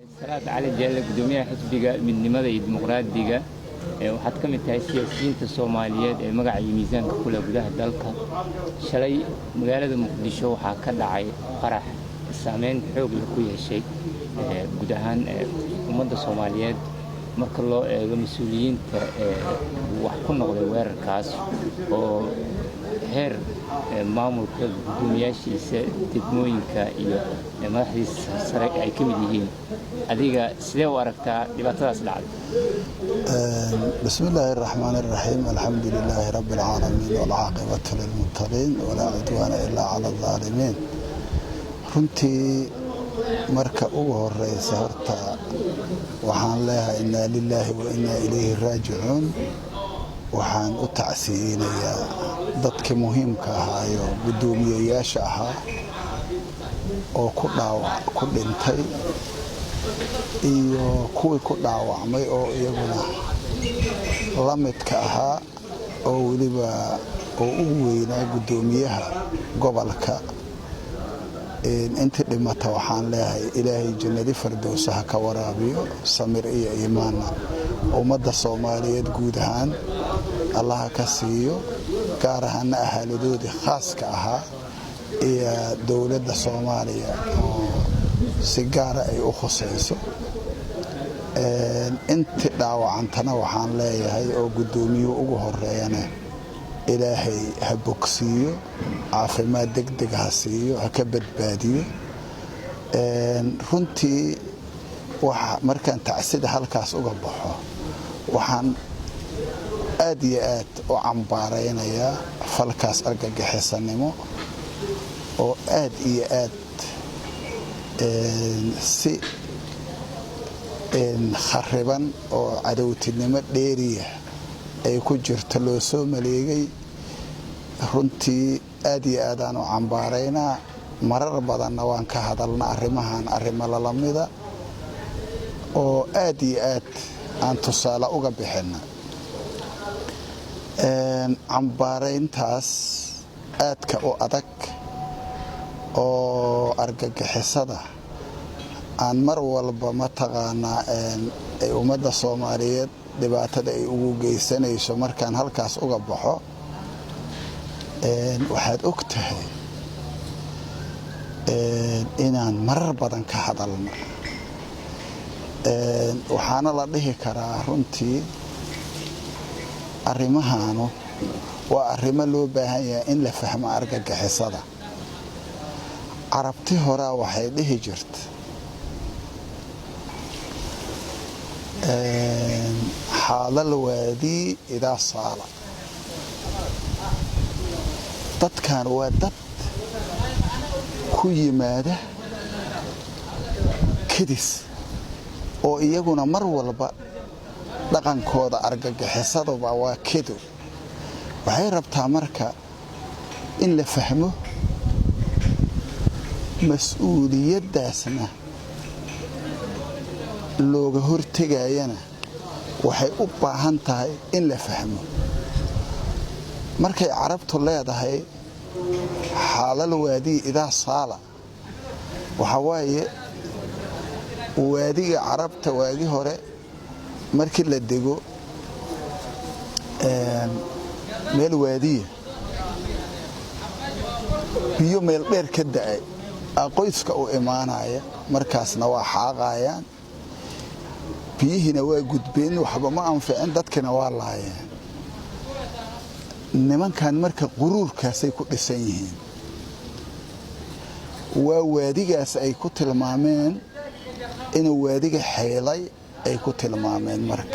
Salaad Cali Jeelle, gudoomiyaha Xisbiga Midnimada iyo Dimuqraadiga, waxaad ka mid tahay siyaasiyiinta Soomaaliyeed ee magaca iyo miisaanka ku leh gudaha dalka. Shalay magaalada Muqdisho waxaa ka dhacay qarax saameyn xoog leh ku yeeshay guud ahaan ummadda Soomaaliyeed. Marka loo eego mas-uuliyiinta wax ku noqday weerarkaas oo heer maamulka, guddoomiyaashiisa degmooyinka iyo madaxdiisa sare ay ka mid yihiin, adiga sidee u aragtaa dhibaatadaas dhacday? بسم الله الرحمن الرحيم، الحمد لله رب العالمين، والعاقبة للمتقين، ولا عدوان إلا على الظالمين. Runtii marka ugu horeysa horta waxaan leeyahay inaa lilaahi wa inaa ilayhi raajicuun. Waxaan u tacsiyeynayaa dadkii muhiimka ahaayo, guddoomiyeyaasha ahaa oo ku dhaawac ku dhintay iyo kuwii ku dhaawacmay oo iyaguna la midka ahaa, oo weliba oo ugu weynaa guddoomiyaha gobolka. Intii dhimata waxaan leeyahay Ilaahay jannadi fardowsa ha ka waraabiyo, samir iyo iimaanna ummadda Soomaaliyeed guud ahaan Allaha ka siiyo, gaar ahaana ahaaladoodii khaaska ahaa iyo dowladda Soomaaliya oo si gaara ay u khusayso. Intii dhaawacantana waxaan leeyahay, oo guddoomiyuhu ugu horeeyana, Ilaahay ha bogsiiyo, caafimaad degdeg ha siiyo, ha ka badbaadiyo. Runtii markaan tacsida halkaas uga baxo, waxaan aad iyo aad u cambaaraynayaa falkaas argagixisanimo oo aad iyo aad si khariban oo cadowtinimo dheeriya ay ku jirto loo soo maleegay. Runtii aad iyo aadaan u cambaaraynaa. Marar badanna waan ka hadalna arrimahan, arrimo lalamida oo aad iyo aad aan tusaale uga bixina. Cambaarayntaas aadka u adag oo argagixisada aan mar walba mataqaanaa ay ummadda Soomaaliyeed dhibaatada ay ugu geysanayso, markaan halkaas uga baxo, waxaad og tahay inaan marar badan ka hadalno. Waxaana la dhihi karaa runtii arrimahaanu waa arrimo loo baahan yahay in la fahmo argagixisada. Carabti horaa waxay dhihi jirta xaalal waadii idaa saala. Dadkan waa dad ku yimaada kedis oo iyaguna mar walba dhaqankooda argagixisaduba waa kedo. Waxay rabtaa marka in la fahmo, mas-uuliyaddaasna looga hortegayana waxay u baahan tahay in la fahmo. Markay Carabtu leedahay xaalal waadii idaa saala, waxaa waaye waadiga Carabta waagi hore markii la dego meel waadiya, biyo meel dheer ka da'ay aa qoyska u imaanaya. Markaasna waa xaaqayaan, biyihiina waa gudbeen, waxba ma anficin, dadkina waa laayeen. Nimankan marka quruurkaasay ku dhisan yihiin. Waa waadigaas ay ku tilmaameen inuu waadiga xeelay ay ku tilmaameen. Marka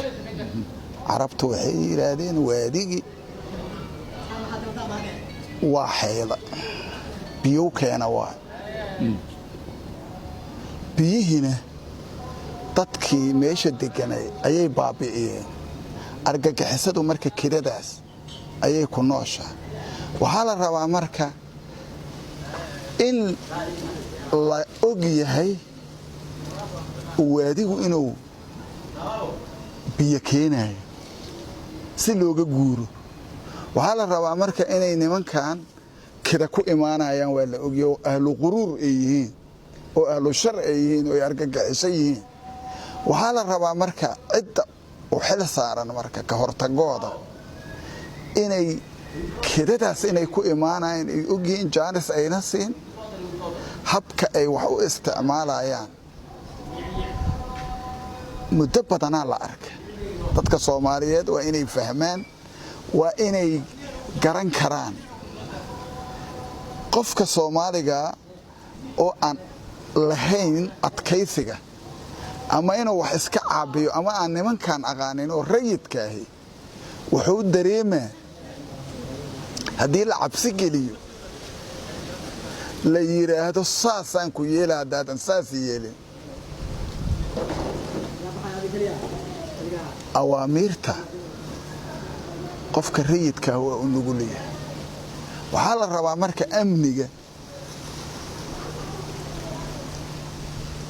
Carabtu waxay yidhaahdeen waadigii waa xeela, biyow keena, waa biyihiina dadkii meesha deganay ayay baabi'iyeen. Argagixisadu marka kedadaas ayay ku nooshaa. Waxaa la rabaa marka in la og yahay waadigu inuu biyo keenayo si looga guuro. Waxaa la rabaa marka inay nimankan kida ku imaanayaan waa la ogyahay, oo ahlu quruur ay yihiin oo ahlu shar ay yihiin oo ay argagixisan yihiin. Waxaa la rabaa marka cidda u xil saaran marka ka hortagooda inay kedadaas inay ku imaanayaan ay ogyihiin, jaanis ayna siin, habka ay wax u isticmaalayaan muddo badanaa la arka. Dadka Soomaaliyeed waa inay fahmaan, waa inay garan karaan qofka Soomaaliga oo aan lahayn adkaysiga ama inuu wax iska caabiyo ama aan nimankan aqaanin oo rayidkaahi, wuxuu dareemaa haddii la cabsi geliyo, la yidhaahdo saasaan ku yeela haddaadan saas yeelin. Awaamiirta qofka rayidkaah waa u nugulyahay. Waxaa la rabaa marka amniga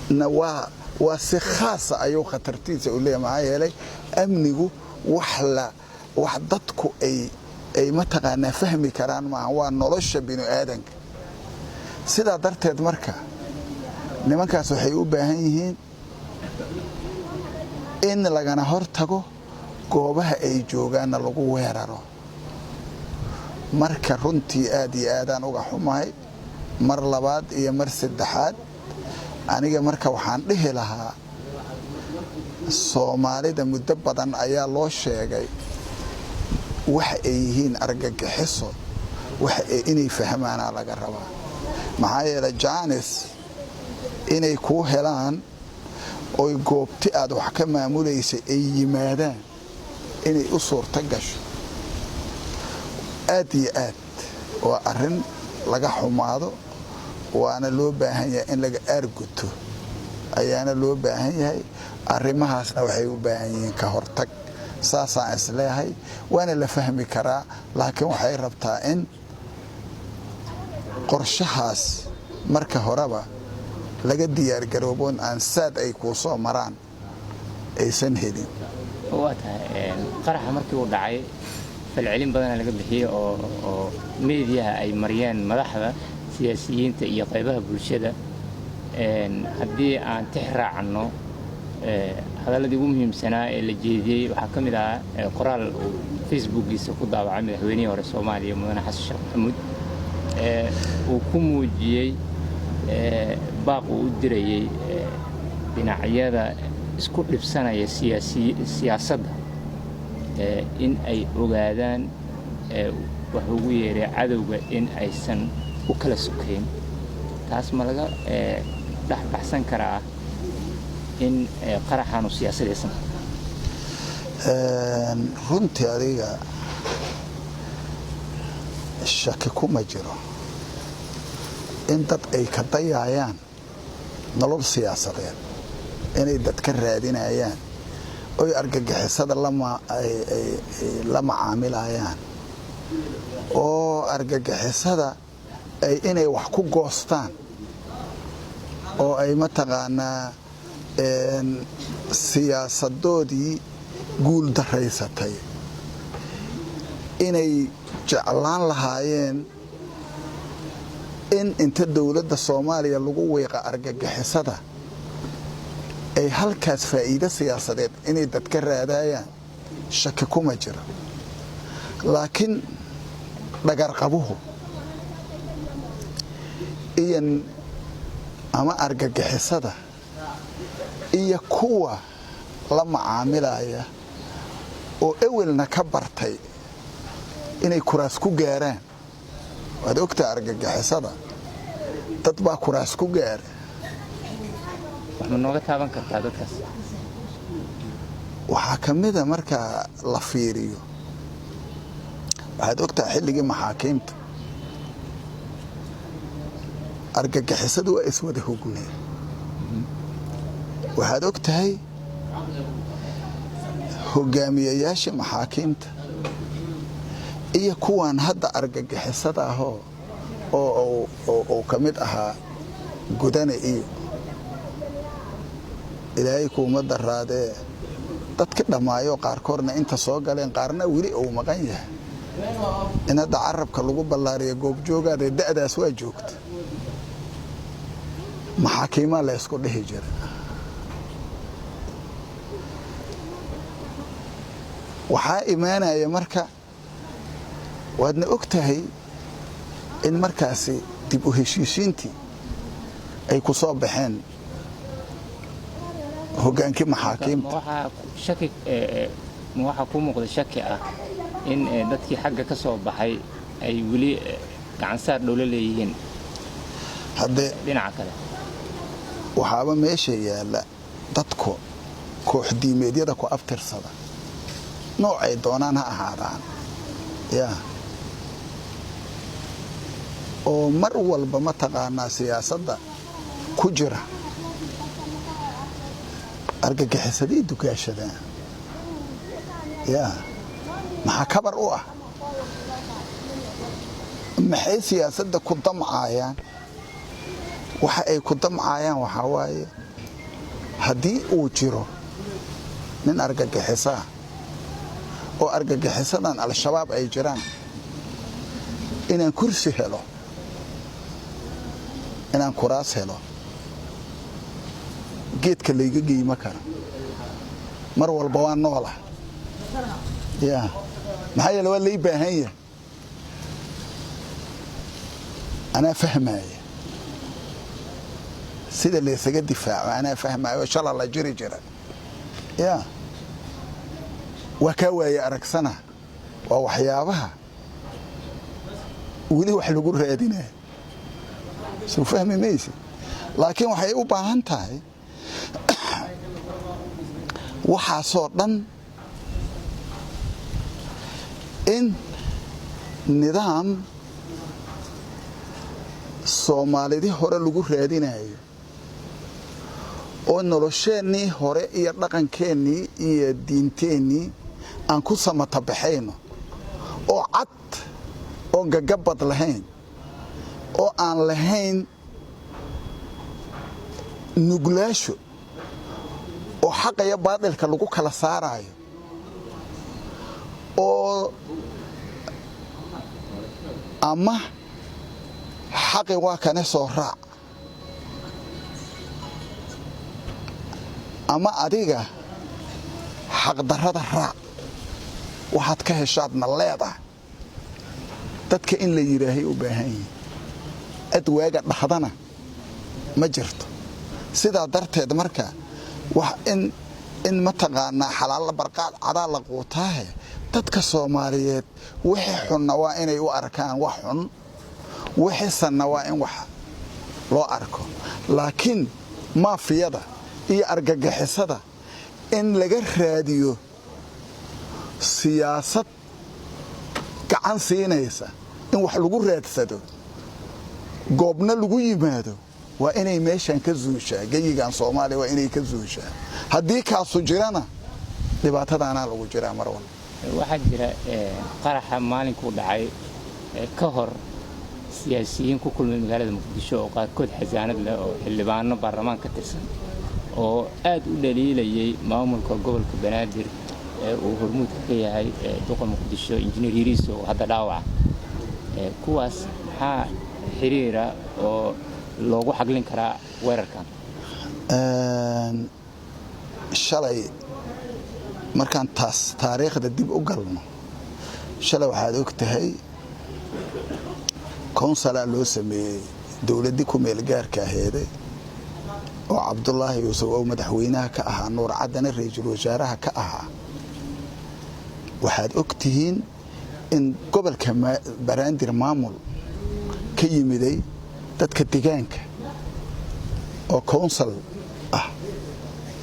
na waa si khaasa ayuu khatartiisa u leeyahay, maxaa yeelay amnigu wax la wax dadku ay mataqaanaa fahmi karaan maaha, waa nolosha binu aadanka. Sidaa darteed marka nimankaas waxay u baahan yihiin in lagana hor tago, goobaha ay joogaanna lagu weeraro. Marka runtii aad iyo aadaan uga xumahay mar labaad iyo mar saddexaad. Aniga marka waxaan dhihi lahaa, Soomaalida muddo badan ayaa loo sheegay waxa ay yihiin argagixiso, waxa inay fahmaanaa laga rabaa, maxaa yeelay jaanis inay kuu helaan oy goobti aad wax ka maamulaysay ay yimaadaan inay u suurto gasho aad iyo aad waa arrin laga xumaado, waana loo baahan yahay in laga aarguto ayaana loo baahan yahay. Arrimahaasna waxay u baahan yihiin ka hortag, saasaan isleehay, waana la fahmi karaa, laakiin waxay rabtaa in qorshahaas marka horeba laga diyaargarooboon aan saad ay kuu soo maraan aysan helin. Waa tahay, qaraxa markii uu dhacay falcelin badana laga bixiyey oo meediyaha ay mariyeen madaxda siyaasiyiinta iyo qaybaha bulshada. Haddii aan tix raacno hadalladii ugu muhiimsanaa ee la jeediyey, waxaa ka mid ahaa qoraal uu Facebookgiisa ku daawacay madaxweynihii hore Soomaaliya, mudane Xasan Sheekh Maxamuud, uu ku muujiyey baaq uu u dirayey dhinacyada isku dhibsanaya siyaasadda in ay ogaadaan wax ugu yeeray cadowga in aysan u kala sokayn. Taas ma laga dhex baxsan karaa in qaraxaanu siyaasadaysan? Runtii adiga shaki kuma jiro in dad ay ka dayaayaan nolol siyaasadeed, inay dad ka raadinayaan oy argagixisada la macaamilayaan oo argagixisada ay inay wax ku goostaan oo ay mataqaanaa siyaasadoodii guul daraysatay inay jeclaan lahaayeen in inta dowladda Soomaaliya lagu wiiqa argagixisada ay halkaas faa'iido siyaasadeed inay dadka raadayaan, shaki kuma jiro. Laakiin dhagarqabuhu iyo ama argagixisada iyo kuwa la macaamilaya oo ewelna ka bartay inay kuraas ku gaaraan, waad ogtaa argagixisada dad baa kuraas ku gaara. Wax ma nooga taaban kartaa dadkaas? Waxaa ka mida marka la fiiriyo, waxaad ogtaha xilligii maxaakiimta argagixisadu waa iswada hugneen. Waxaad og tahay hogaamiyayaasha maxaakiimta iyo kuwan hadda argagixisada ahoo oo uu ka mid ahaa Gudane iyo Ilaahay kuuma daraadee dadka dhammaayo, qaarkoodna inta soo galeen, qaarna weli uu maqan yahay. In hadda carabka lagu ballaariyo goobjoogaadee da'daas waa joogta, maxaakiimaa la ysku dhihi jira. Waxaa imaanaya marka, waadna og tahay in markaasi dib u heshiisiintii ay ku soo baxeen hoggaankii maxaakiimta. Ma waxaa kuu muuqda shaki ah in dadkii xagga ka soo baxay ay weli gacansaar dhowlo leeyihiin? Haddee dhinaca kale. Waxaaba meesha yaalla dadku koox diimeedyada ku abtirsada, noocay doonaan ha ahaadaan, yaa oo mar walba mataqaanaa siyaasadda ku jira, argagixisaday dugaashadaan. Yaa maxaa kabar u ah? Maxay siyaasadda ku damcaayaan? Waxa ay ku damcaayaan waxaa waaye, haddii uu jiro nin argagixisaa oo argagixisadan Al-Shabaab ay jiraan, inaan kursi helo, inaan kuraas helo, geedka layga geyma kara. Mar walba waa noolah ya, maxaa yeele waa lay baahan yahay. Anaa fahmaaya sida laysaga difaaco, anaa fahmaayo shala la jiri jira ya, waa kaa waaye aragsana. Waa waxyaabaha weli wax lagu raadinaya, soo fahmi maysid? Laakiin waxay u baahan tahay waxaasoo dhan in nidaam Soomaalidii hore lagu raadinayo oo nolosheennii hore iyo dhaqankeennii iyo diinteennii aan ku samatabaxayno, oo cad, oon gagabad lahayn, oo aan lahayn nuglaasho, oo xaqaya baadilka lagu kala saaraayo, oo ama xaqi waa kane soo raac, ama adiga xaqdarrada raac, waxaad ka heshaadna leedahay. Dadka in la yidhaahay u baahan yihin, cid waaga dhahdana ma jirto. Sidaa darteed marka wax in mataqaanaa xalaalla barqaad cadaa la quutaahe, dadka Soomaaliyeed wixii xunna waa inay u arkaan wax xun, wixii sanna waa in wax loo arko. Laakiin maafiyada iyo argagixisada in laga raadiyo siyaasad gacan siinaysa in wax lagu raadsado, goobna lagu yimaado, waa inay meeshan ka zuushaa. Geyigan Soomaaliya waa inay ka zuushaa. Haddii kaasu jirana, dhibaatadaanaa lagu jiraa mar walba. Waxaa jira qaraxa maalinkuu dhacay ka hor siyaasiyiin ku kulmay magaalada Muqdisho, oo qaarkood xasaanad leh oo xildhibaano baarlamaan ka tirsan, oo aad u dhaliilayay maamulka gobolka Banaadir ee uu hormuudka ka yahay duqa Muqdisho, Injineer Yariiso, oo hadda dhaawaca. Kuwaas maxaa xiriira oo loogu xaglin karaa weerarkan? Shalay markaan taas taariikhda dib u galno, shalay waxaad og tahay konsalaa loo sameeyey dowladdii ku meel gaarka aheeday oo Cabdulaahi Yuusuf oo madaxweynaha ka ahaa, Nuur Caddana ra-iisul wasaaraha ka ahaa. Waxaad og tihiin in gobolka Baraandir maamul ka yimiday dadka degaanka oo council ah,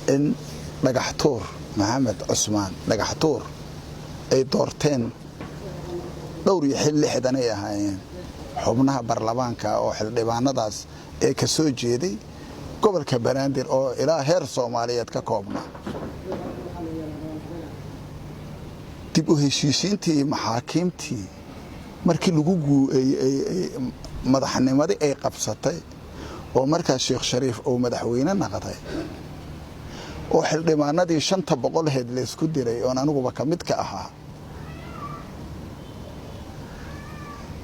in Dhagaxtuur, Maxamed Cusmaan Dhagaxtuur, ay doorteen. Dhowr iyo xil 60 ay ahaayeen xubnaha baarlamaanka oo xildhibaanadaas ee ka soo jeeday gobolka Banaadir oo ilaa heer Soomaaliyeed ka koobnaa. Dib u heshiisiintii iyo maxaakiimtii markii lagu madaxnimadii ay qabsatay, oo markaas Sheekh Shariif uu madaxweyne naqday, oo xildhibaanadii 500 heed laysku diray, oon aniguba ka mid ka ahaa,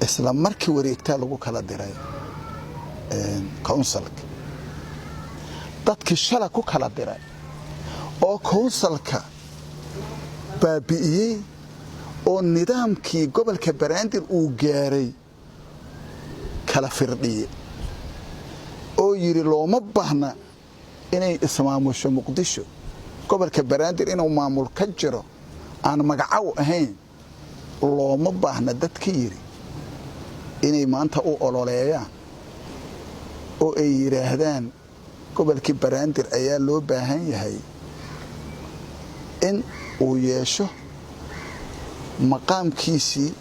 isla markii wareegtaa lagu kala diray counsilka. Dadkii shala ku kala diray oo counsilka Baabi'iyey oo nidaamkii gobolka Banaadir uu gaaray kala firdhiye oo yidhi looma baahna inay ismaamusho Muqdisho. Gobolka Banaadir inuu maamul ka jiro aan magacow ahayn looma baahna dadka yidhi inay maanta u ololeeyaan oo ay yidhaahdaan gobolkii Banaadir ayaa loo baahan yahay in uu yeesho maqaamkiisii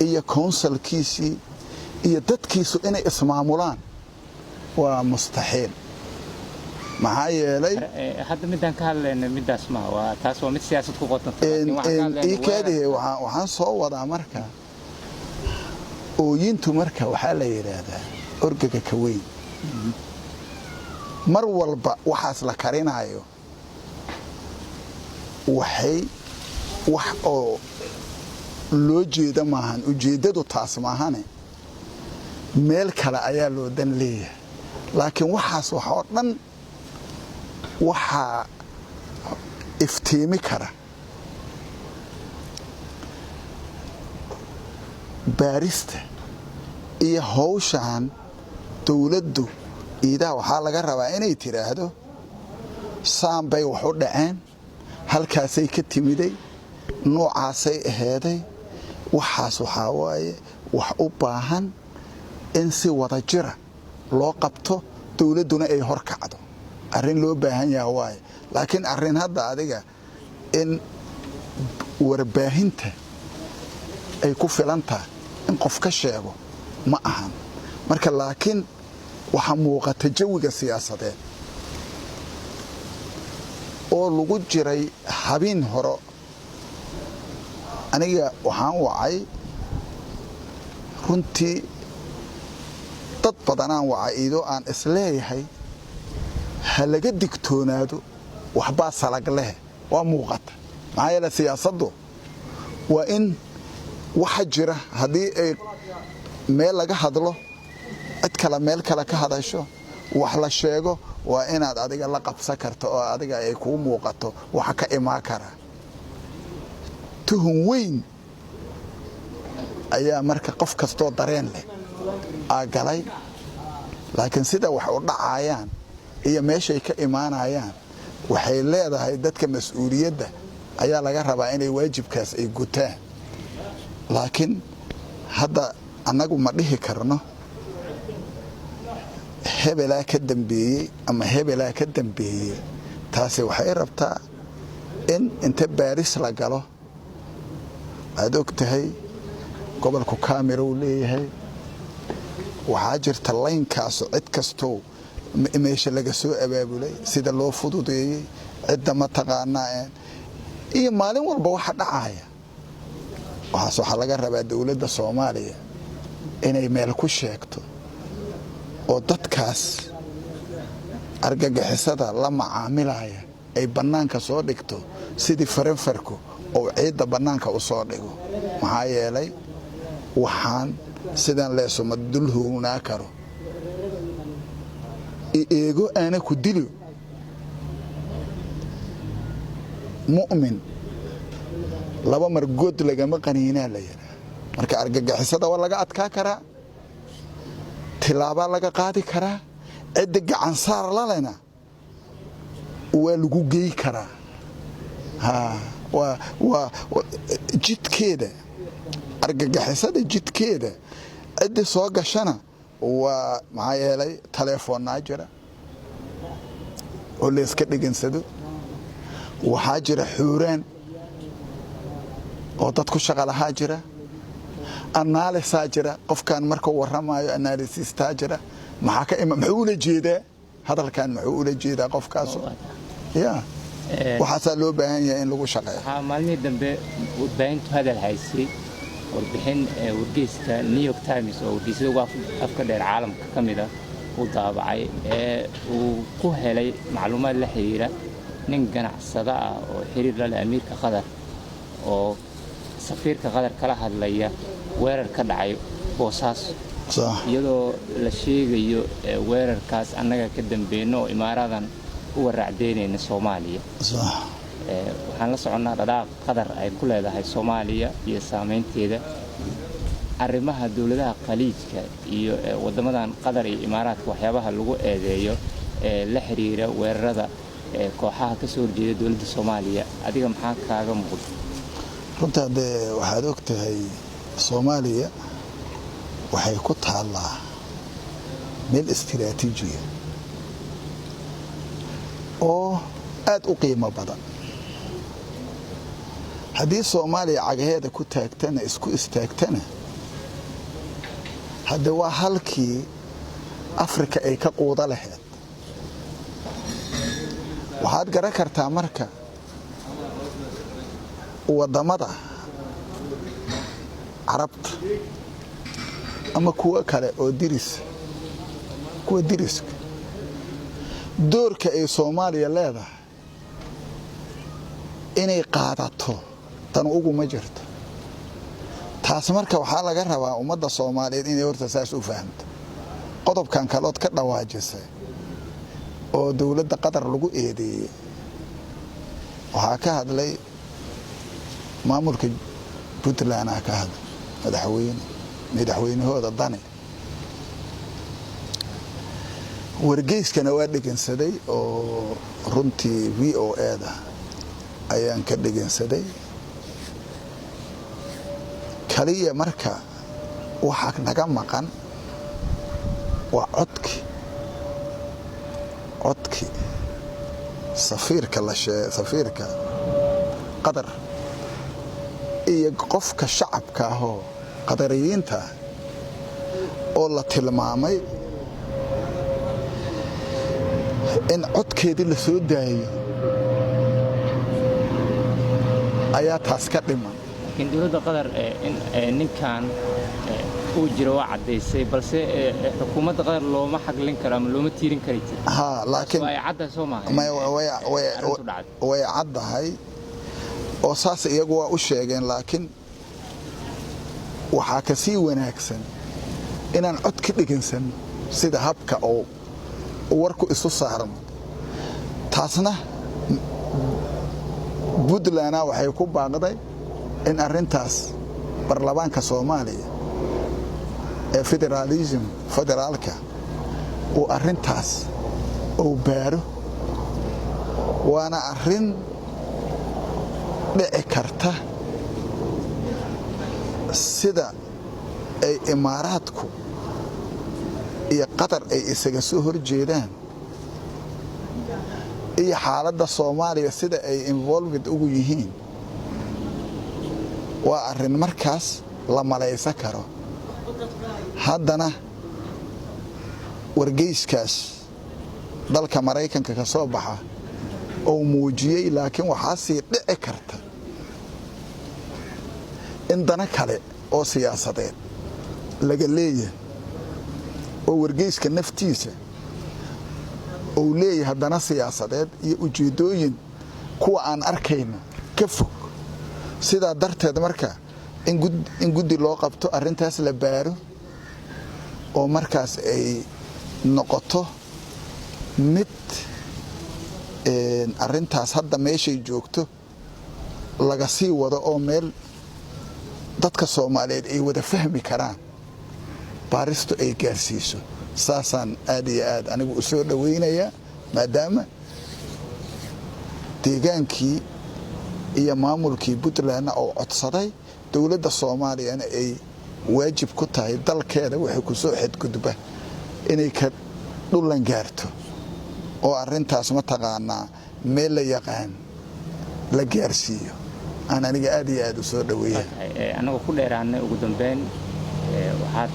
iyo council-kiisii iyo dadkiisu inay ismaamulaan, waa mustaxiil. Maxaa yeelay Hadda midaan ka hadlayna midaas maha, waa taas, waa mid siyaasad ku qotanta. Ikaadihe, waxaan soo wadaa marka ooyintu marka waxaa la yidhaahdaa orgaga ka weyn. Mar walba waxaas la karinaayo waxay wax oo loo jeeda maahan, ujeeddadu taas maahane, meel kale ayaa loo dan leeyahay. Laakiin waxaas wax oo dhan waxaa iftiimi kara baarista iyo hawshan dowladdu. Iidaha waxaa laga rabaa inay tidhaahdo saan bay wax u dhaceen, halkaasay ka timiday, noocaasay aheeday. Waxaas waxaa waaye wax u baahan in si wada jira loo qabto, dowladduna ay hor kacdo. Arrin loo baahan yaha waaye. Laakiin arrin hadda adiga in warbaahinta ay ku filan tahay in qof ka sheego ma ahan. Marka laakiin waxaa muuqata jawiga siyaasadeed oo lagu jiray habeen hore. Aniga waxaan wacay runtii dad badanaan wacay idoo aan isleeyahay ha laga digtoonaado, waxbaa salag leh, waa muuqata. Maxaa yeele siyaasaddu waa in waxa jira haddii ay meel laga hadlo, cid kale meel kale ka hadasho, wax la sheego, waa inaad adiga la qabsan karto oo adiga ay kuu muuqato waxa ka imaan kara. Tuhun weyn ayaa marka qof kastoo dareen leh aa galay. Laakiin sida wax u dhacayaan iyo meeshay ka imaanayaan waxay leedahay dadka mas-uuliyadda ayaa laga rabaa inay waajibkaas ay gutaan. Laakiin hadda annagu ma dhihi karno hebelaa ka dambeeyey ama hebelaa ka dambeeyey. Taasi waxay rabtaa in inta baaris la galo. Waxaad og tahay gobolku camera uu leeyahay, waxaa jirta line-kaasu cid kastow meesha laga soo abaabulay, sida loo fududeeyey, cidda mataqaanaa iyo maalin walba waxa dhacaya. Waxaas waxaa laga rabaa dowladda Soomaaliya inay meel ku sheegto oo dadkaas argagixisada la macaamilaya ay bannaanka soo dhigto, sidii faranfarku oo ciidda bannaanka u soo dhigo. Maxaa yeelay waxaan sidan leesuma dul hoognaa karo. Eego aana ku dilo mu'min laba mar good lagama qaniinaa la yidhaa. Marka argagixisada waa laga adkaa karaa, tilaabaa laga qaadi karaa, cidda gacansaar lalena waa lagu gey karaa. Waa jidkeeda argagixisada, jidkeeda ciddii soo gashana waa, maxaa yeelay taleefoonnaa jira oo layska dhegansado, waxaa jira xuuraan oo dad ku shaqa lahaa jira, analysis-aa jira. Qofkan markuu warramaayo analysis-taa jira. Maxaa ka ima, muxuu ula jeedaa hadalkan, muxuu ula jeedaa qofkaasu? Ya, waxaasaa loo baahan yahay in lagu shaqeeyo. Waxaa maalmihii dambe warbaahintu hadal haysay warbixin wargeyska New York Times, oo wargeysyada ugu afka dheer caalamka ka mid ah, uu daabacay ee uu ku helay macluumaad la xiriira nin ganacsada ah oo xiriir la leh amiirka Qatar, oo safiirka Qatar kala hadlaya weerar ka dhacay Boosaaso, iyadoo la sheegayo weerarkaas annaga ka dambeyno oo imaaradan u waraacdeynayna Soomaaliya. Waxaan la soconnaa dhadhaaq Qatar ay ku leedahay Soomaaliya iyo saameynteeda arrimaha dowladaha Khaliijka iyo waddamadan Qatar iyo Imaaraadka, waxyaabaha lagu eedeeyo ee la xiriira weerarada kooxaha ka soo horjeeda dowladda Soomaaliya. Adiga maxaa kaaga muuqda? Runta dee waxaad og tahay, Soomaaliya waxay ku taallaa meel istiraatiijiya oo aad u qiimo badan. Haddii Soomaaliya cagaheeda ku taagtana, isku istaagtana, hadde waa halkii Afrika ay ka quuda lahayd. Waxaad garan kartaa marka waddamada Carabta ama kuwo kale oo diris, kuwa diriska, doorka ay Soomaaliya leedahay inay qaadato tan uguma jirto. Taas marka waxaa laga rabaa ummadda Soomaaliyeed inay horta saas u fahamto. Qodobkan kalood ka dhawaajisay oo dowladda Qatar lagu eedeeyey, waxaa ka hadlay maamulka Puntland, ah ka hadlay madaxweynahooda Dani. Wargeyskana waa dhegansaday oo runtii VOA-da ayaan ka dhegansaday. Kaliya marka waxaa naga maqan waa codki safiirka la shee safiirka Qatar iyo qofka shacabka ahoo Qadariyiinta ah oo la tilmaamay in codkeedii la soo daayo ayaa taas ka dhiman. Laakiin dowladda Qatar in ninkan uu jiro waa caddaysay, balse xukuumadda Qatar looma xaglin karo ama looma tiirin kari jir. Ha, laakiin ay caddahay, soo maaha? Way caddahay oo saas iyagu waa u sheegeen, laakiin waxaa ka sii wanaagsan inaan cod ka dhegaysanno sida habka oo warku isu saarmo. Taasna Puntlandna waxay ku baaqday in arrintaas baarlamaanka Soomaaliya ee federalism federaalka uu arrintaas uu baaro, waana arrin dhici karta sida ay Imaaraadku iyo Qatar ay isaga soo hor jeedaan iyo xaaladda Soomaaliya sida ay involved ugu yihiin. Waa arrin markaas la malaysan karo. Haddana wargeyskaas dalka Maraykanka ka soo baxa oo muujiyey, laakiin waxaa sii dhici karta in dana kale oo siyaasadeed laga leeyahay oo wargeyska naftiisa uu leeyahay dana siyaasadeed iyo ujeeddooyin kuwa aan arkayno ka fog. Sidaa darteed marka in guddi loo qabto arrintaas la baaro oo markaas ay noqoto mid arrintaas hadda meeshay joogto laga sii wado oo meel dadka Soomaaliyeed ay wada fahmi karaan baaristu ay gaarsiiso. Saasaan aad iyo aad anigu u soo dhowaynayaa, maadaama deegaankii iyo maamulkii Puntlandna oo codsaday, dowladda Soomaaliyana ay waajib ku tahay dalkeeda waxay ku soo xadgudba inay ka dhullan gaarto oo arrintaas mataqaanaa meel la yaqaan la gaarsiiyo, aan aniga aad iyo aad u soo dhoweeya. Annagoo ku dheeraanay, ugu dambeyn waxaad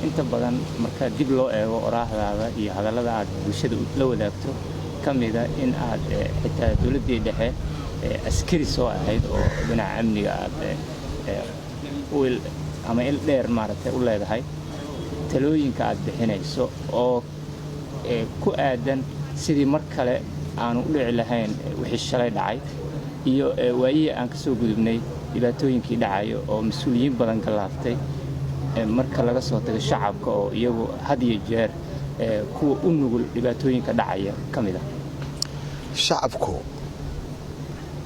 inta badan marka dib loo eego oraahdaada iyo hadallada aad bulshada la wadaagto ka mida in aad xitaa dowladdii dhexe askari soo ahayd oo dhinaca amniga aad il ama il dheer maaragtay u leedahay, talooyinka aad bixinayso oo ku aadan sidii mar kale aanu u dhici lahayn wixii shalay dhacay iyo waayihii aan ka soo gudubnay dhibaatooyinkii dhacayo oo mas-uuliyiin badan gallaaftay, marka laga soo tago shacabka oo iyagu had iyo jeer kuwa u nugul dhibaatooyinka dhacaya ka mid ah. Shacabku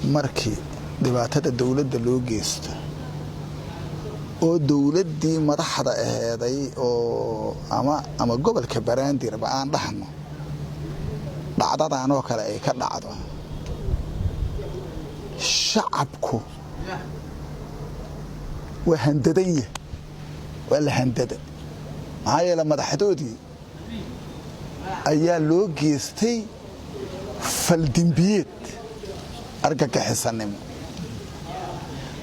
Markii dhibaatada dowladda loo geysto oo dowladdii madaxda aheeday oo ama gobolka Banaandirba aan dhahno, dhacdadan oo kale ay ka dhacdo, shacabku waa handadan yah, waa la handada. Maxaa yeele, madaxdoodii ayaa loo geystay faldimbiyeed argagixisanimo.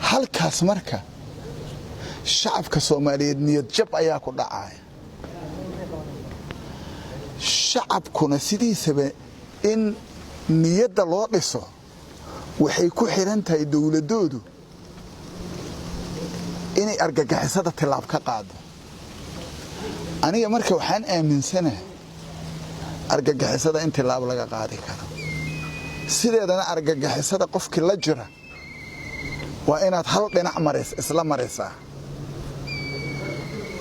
Halkaas marka shacabka Soomaaliyeed niyad jab ayaa ku dhacaya. Shacabkuna sidiisaba in niyadda loo dhiso waxay ku xiran tahay dowladdoodu inay argagixisada tilaab ka qaado. Aniga marka waxaan aaminsanahay argagixisada in tilaab laga qaadi karo. Sideedana argagixisada qofkii la jira waa inaad hal dhinac maris isla marisaa.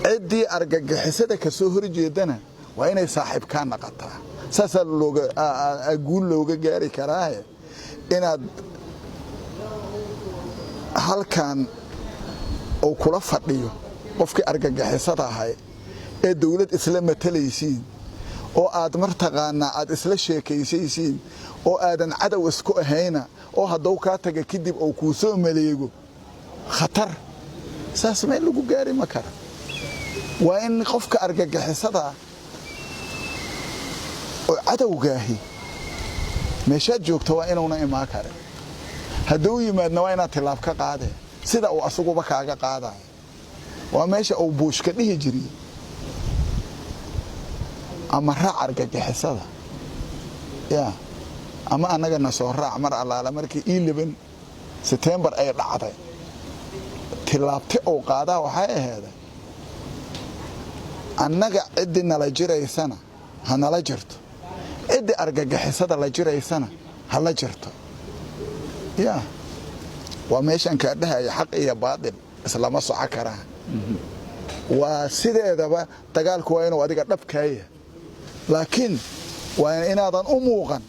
Ciddii argagixisada ka soo horjeedana waa inay saaxiibkaa naqataa. Saasaa looga guul looga gaari karaahe. Inaad halkan uu kula fadhiyo qofkii argagixisada ahay ee dowlad isla matalaysiin oo aad martaqaanaa aad isla sheekaysaysiin oo aadan cadow isku ahayna, oo hadduu kaa taga kadib uu kuu soo maleego khatar, saas meel lagu gaari ma kara. Waa in qofka argagixisada oo cadowgaahi meeshaad joogto waa inuuna imaan karin. Hadduu yimaadna waa inaad tilaab ka qaadee, sida uu asaguba kaaga qaadayo. Waa meesha uu Buushka dhihi jiriy ama raac argagixisada ya ama annagana soo raac. Mar allaala markii 11 September ay dhacday, tilaabti uu qaadaa waxay aheeday: annaga ciddii nala jiraysana ha nala jirto, ciddii argagixisada la jiraysana ha la jirto. Ya waa meeshan kaa dhahaya, xaq iyo baadil islama soco karaan. Waa sideedaba dagaalku waa inuu adiga dhabkaaya, laakiin waa inaadan u muuqan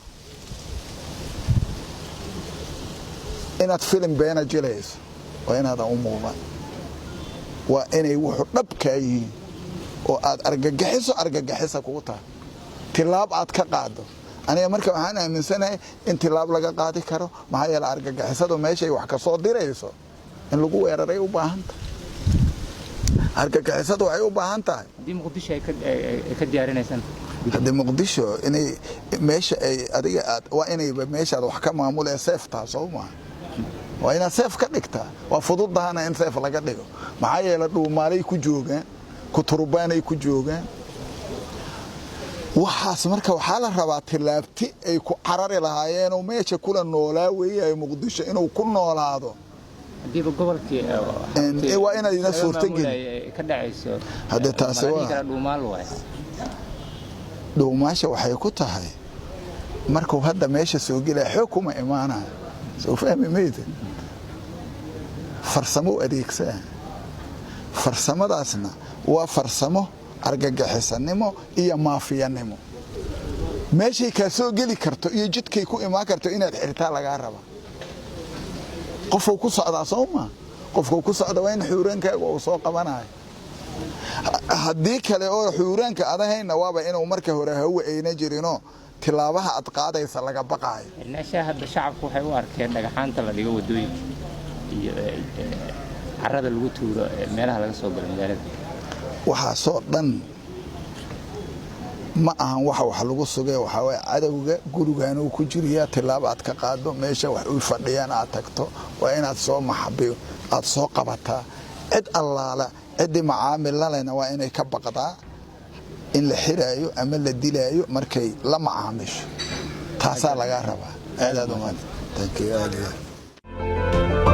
inaad filim beena jilayso. Waa inaadan u muuqan, waa inay wuxuu dhabkaa yihiin oo aad argagaxiso argagixisa kugu tahay, tilaab aad ka qaado. Aniga marka waxaan aaminsanahay in tilaab laga qaadi karo. Maxaa yeele, argagixisadu meeshay wax ka soo dirayso in lagu weeraray u baahan tahay. Argagixisadu waxay u baahan tahay Haddii Muqdisho ay ka diyaarinaysaan? Haddii Muqdisho inay meesha ay adiga aad waa inayba meeshaad wax ka maamulee safe taa, soo maaha? Waa inaad safe ka dhigtaa. Waa fududahana in safe laga dhigo. Maxaa yeele, dhuumaalay ku joogaan, kuturbaanay ku joogaan waxaas. Marka waxaa la rabaa tilaabti ay ku carari lahaayeenoo meesha kula noolaa weeyahay Muqdisho inuu ku noolaado. Haddiiba gobolkii Waa inayna suurtagelin. Ka dhacayso. Hadde taasi Ma la dhihi karaa dhuumaal waay? Dhuumaasha waxay ku tahay markuu hadda meesha soo gelaya xoog kuma imaanayo, soo fahmi mayda? Farsamo u adeegsaa. Farsamadaasna waa farsamo argagixisanimo iyo maafiyanimo. Meeshay kaa soo geli karto iyo jidkay ku imaan karto inaad xirtaa lagaa raba. Qofuu ku socdaa, soo maa? Qofkuu ku socda waa in xuuraankaaga uu soo qabanayo. Haddii kale oo xuuraanka adahayna, waaba inuu marka hore hawe ayna jirinoo tilaabaha aad qaadaysa laga baqaayo. Xirnaashaha hadda shacabku waxay u arkeen dhagaxaanta la dhigo waddooyinka iyo carrada lagu tuuro meelaha laga soo galo magaalada. Waxaasoo dhan ma ahan waxa wax lagu sugay. Waxaa waye, cadowga gurigan uu ku jiriyaa, tilaab aad ka qaado. Meesha wax u fadhiyaan aad tagto, waa inaad soo maxabiyo, aad soo qabataa. Cid allaala ciddii macaamil lalena waa inay ka baqdaa in la xiraayo ama la dilaayo markay la macaamisho. Taasaa lagaa rabaa. Aad aad umahad. Thank you, aad iyo aad.